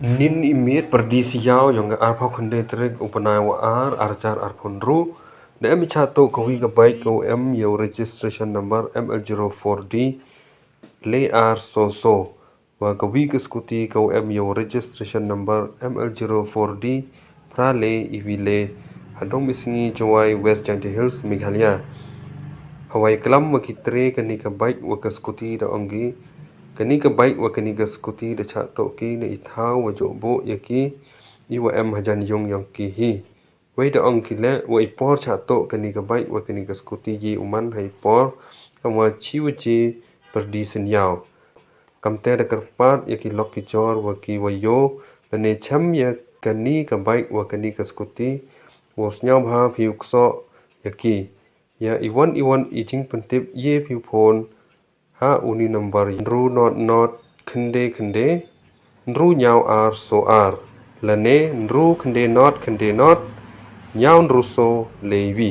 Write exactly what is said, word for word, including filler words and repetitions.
Nin i miet pyrdi siaw yong ka arphaw khyndai tarik u bnai wa ar, ar hajar arphaw ynru, da em i chah toh ka wi ka bike ka wa em ya u registration number M L zero four D le ar so so, wa ka wi ka scooty ka wa em ya u registration number M L zero four D phra le i wi le, ha Domisngi, Jowai, West Jaintia Hills, Meghalaya. Hawai klam wa ki tre kani ka bike wa ka scooty da ong ki, kani ka bike wa kani ka scooty da chah toh ki na i thaw wa joh buh ya ki, i wa em hajan yung yong ki hi. Wei da ong ki le, wa i por chah toh kani ka bike wa kani ka scooty ye u man ha i por kam wa chi waje pyrdi synyaw. Kamte da kyrpad ya ki lok ki jor wa ki wa yoh lane chem ya kani ka bike wa kani ka scooty, wow sñiawbha phi u ksoh ya ki. Ya i wan i wan i jingpyntip ye phi u phone ha uni number: ynru not not khyndai khyndai ynru ñiaw ar so ar, lane ynru khyndai not khyndai not ñiaw ynru so le wi.